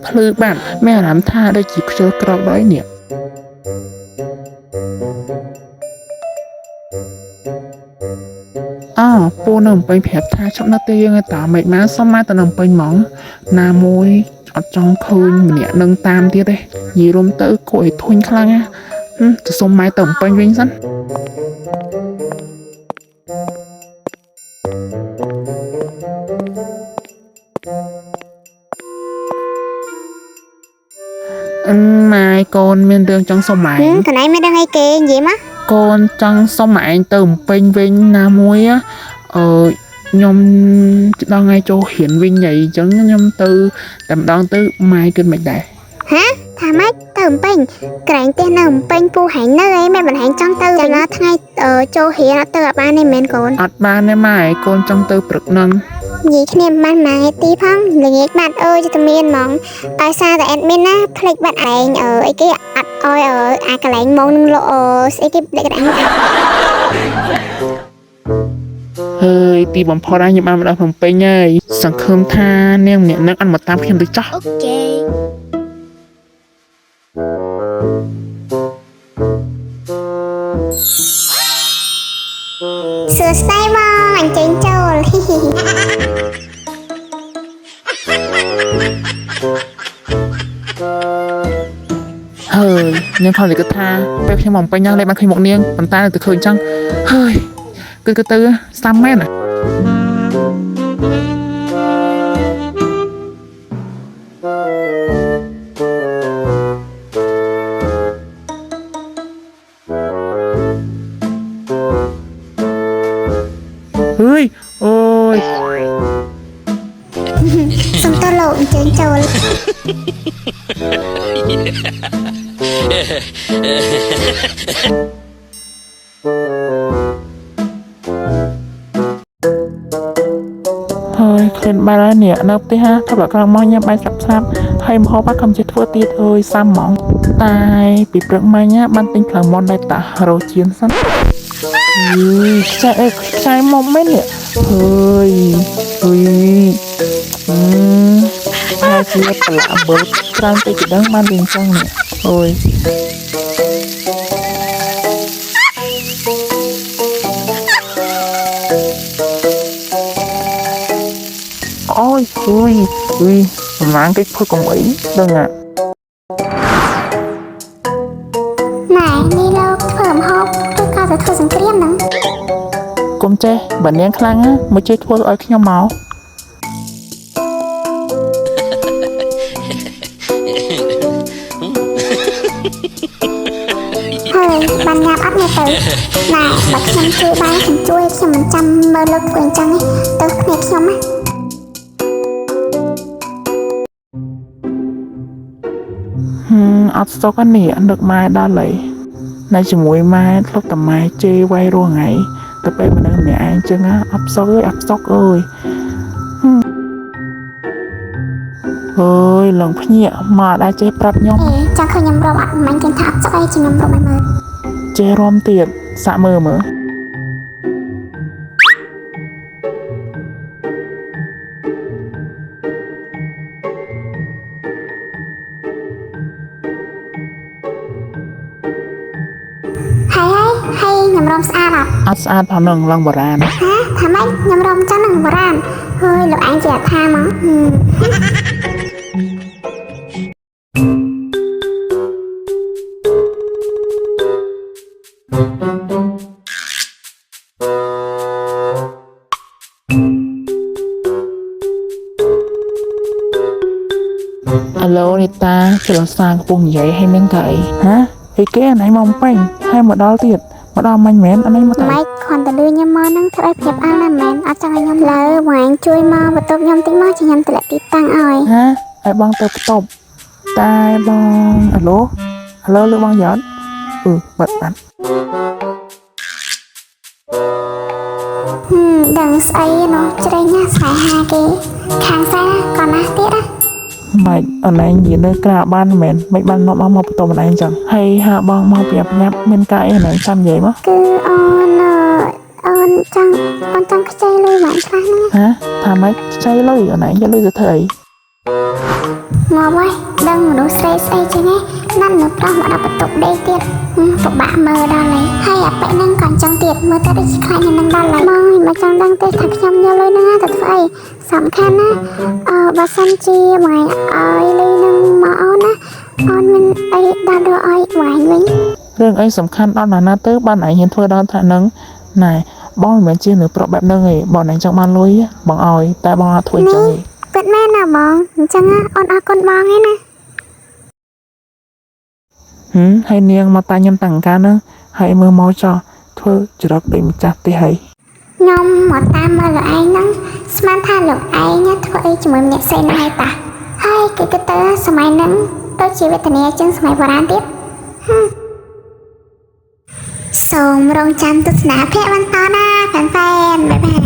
ភ្លឺបាត់មានអារម្មណ៍ថាដូចជាខ្ជិលក្រោកដល់នេះអពូនៅភ្នំពេញប្រាប់ថាឈប់នៅទេយើងឯតាមិនមកសុំមកទៅនៅភ្នំពេញហ្មងណាមួយអត់ចង់ឃើញម្នាក់នឹងតាមទៀតទេនិយាយរួមទៅគួរឲ្យធុញខ្លាំងណាហឹមទៅសុំម៉ែទៅភ្នំពេញវិញសិន អឺម៉ែកូនមានរឿងចង់សុំម៉ែ ហឹមកន្លែងមានដឹងអីគេនិយាយមក កូនចង់សុំម៉ែឯងទៅភ្នំពេញវិញណាមួយណាអឺខ្ញុំដល់ថ្ងៃចូលរៀនវិញហីអញ្ចឹងខ្ញុំទៅតែម្ដងទៅម៉ែគិតមិនដែរ ហាថាម៉េចទៅភ្នំពេញក្រែងផ្ទះនៅភ្នំពេញពូហែងនៅអីមែនមិនហែងចង់ទៅចាំដល់ថ្ងៃចូលរៀនអត់ទៅអត់បានទេមែនកូន អត់បានទេម៉ែកូនចង់ទៅព្រឹកហ្នឹង និយាយគ្នាមិនបានមួយថ្ងៃទីផងល្ងាចបាត់អើយจะមានហ្មងដោយសារតែ admin ណាភ្លេចបាត់ឯងអឺអីគេអត់អោយអឺអាកន្លែងម៉ោងនឹងលក់អឺស្អីគេលេខកន្លែង ហើយទីបំផុតហើយខ្ញុំបានមកដល់ភ្នំពេញហើយសង្ឃឹមថានាងម្នាក់ហ្នឹងអត់មកតាមខ្ញុំទៅចោះ Okay. សួស្តីបងអញ្ជើញចូលហ៊ីហ៊ី ហើយនាងខំនិយាយគិតថាពេលខ្ញុំមកភ្នំពេញហ្នឹងលែងបានឃើញមុខនាងប៉ុន្តែនៅតែឃើញអញ្ចឹងហើយគឺទៅស្ដាំមែនណា ហើយអូយ សុំទោសលោកអញ្ជើញចូល ហើយក្លិនបែរហើយនេះនៅផ្ទះហាថប់ដល់ក្រោយមកញ៉ាំបាយស្រាប់ស្រាប់ហើយម្ហូបខំចេះធ្វើទៀតអើយសាំហ្មងតែពីព្រឹកមិញណាបានទិញផ្លូវមន់ដែរតារោជៀនសិនអើយខ្ចែអើយខ្ចែមកមែននេះហើយអើយអឺហើយជាប្រឡាក់អំបិលច្រើនពេកទៅដឹងបានវាអញ្ចឹងនេះអូយអូយអុយអុយប្រហែលគេធ្វើកុំអីដឹងអា ណែនេះលោកធ្វើម្ហូបឬក៏ទៅធ្វើសង្គ្រាមហ្នឹង កុំចេះបើនាងខ្លាំងណាមកជួយធ្វើឲ្យខ្ញុំមក ហើយបានញ៉ាំអត់មើលទៅណែបើខ្ញុំជួយបានខ្ញុំជួយខ្ញុំមិនចាំមើលលោកធ្វើអញ្ចឹងទេទៅគ្នាខ្ញុំណា ហឹមអត់ស្តុកហ្នឹងនេះនឹកម៉ែដល់ហើយនៅជាមួយម៉ែធ្លាប់តែម៉ែជេរវាយរាល់ថ្ងៃទៅពេលមនុស្សម្នាក់ឯងចឹងណាអត់ស្តុកអើយអត់ស្តុកអើយហឹមអើយឡើងភ្ញាក់មកអត់ដែរចេះប្រាប់ខ្ញុំ អេចង់ឃើញខ្ញុំរំអត់មិញគេថាអត់ស្អីជាខ្ញុំរំឲ្យមើល ចេះរំទៀតសាក់មើលមើល ហើយហើយហើយខ្ញុំរំស្អាតអត់ អត់ស្អាតផងនឹងឡើងបុរាណ ហាថាម៉េចខ្ញុំរំចឹងនឹងបុរាណហើយលោកឯងជាថាមកហឹម អាឡូនីតាចលសាកំពុងនិយាយឲ្យមានតែអីហាអីគេអាណៃមកពេញហើយមកដល់ទៀតមកដល់មិញមែនអាណៃមកតែ ម៉េចគ្រាន់តែលឺខ្ញុំមកហ្នឹងធ្វើឲ្យភ្ញាក់ផ្អើលណាស់មែនអត់ចង់ឲ្យខ្ញុំលើបងឯងជួយមកបន្ទប់ខ្ញុំតិចមកចាំខ្ញុំតម្លាក់ទីតាំងឲ្យ ហាឲ្យបងទៅបន្ទប់តែបងអាឡូអាឡូលើបងយ៉ត់អឺបាត់បាត់ ហឹមដឹងស្អីនោះជ្រែងណាស់ស្នេហាគេខាងសាក៏ណាស់ទៀតណា ម៉េចអនឯងនិយាយនៅក្រៅបានមែនមិនបាននាំបងមកបន្ទប់អនឯងចឹងហើយហាបងមកប្រាប់ញ៉ាប់មានការអីអនឯងចាំនិយាយមក គឺអូនអឺអូនចង់អូនចង់ខ្ចីលុយបានខ្លះហ្នឹង ហាថាម៉េចខ្ចីលុយអនឯងយកលុយទៅធ្វើអី ងាប់ហើយដឹងមនុស្សស្រីស្អីចឹងឯងណាត់មនុស្សប្រុសមកដល់បន្ទប់ដេកទៀតហឹមពិបាកមើលដល់ហើយហើយអាប៉ិហ្នឹងក៏អញ្ចឹងទៀតមើលទៅដូចជាខ្លាចនឹងដល់ហើយបងមិនចង់ដឹងទេថាខ្ញុំយកលុយហ្នឹងទៅធ្វើអីសំខាន់ណាអឺបើសិនជាបងឯងឲ្យលុយហ្នឹងមកអូនណាអូនមានអីដល់ដល់ឲ្យបងឯងវិញ រឿងអីសំខាន់ដល់ណាស់ណាទៅបានឯងហ៊ានធ្វើដល់ថ្នាក់ហ្នឹងណែបងមិនមែនជាមនុស្សប្រុសបែបហ្នឹងទេបងឯងចង់បានលុយបងឲ្យតែបងអត់ធ្វើអញ្ចឹងទេ ពិតមែនណាបងអញ្ចឹងណាអូនអរគុណបងឯណា ហឹមហើយនាងមកតាខ្ញុំតាំងការហ្នឹងហើយមើលមកចោះធ្វើច្រកដូចម្ចាស់ផ្ទះហើយ ខ្ញុំមកតាមមើលលោកឯងហ្នឹងស្មានថាលោកឯងណាធ្វើអីជាមួយម្នាក់ស្រីហ្នឹងហើយតាហើយគេគិតទៅសម័យហ្នឹងដូចជាវេទនាជាងសម័យបុរាណទៀតហឹមសូមរងចាំទស្សនាភាគបន្តណាហ្វេនហ្វេនបាយបាយ។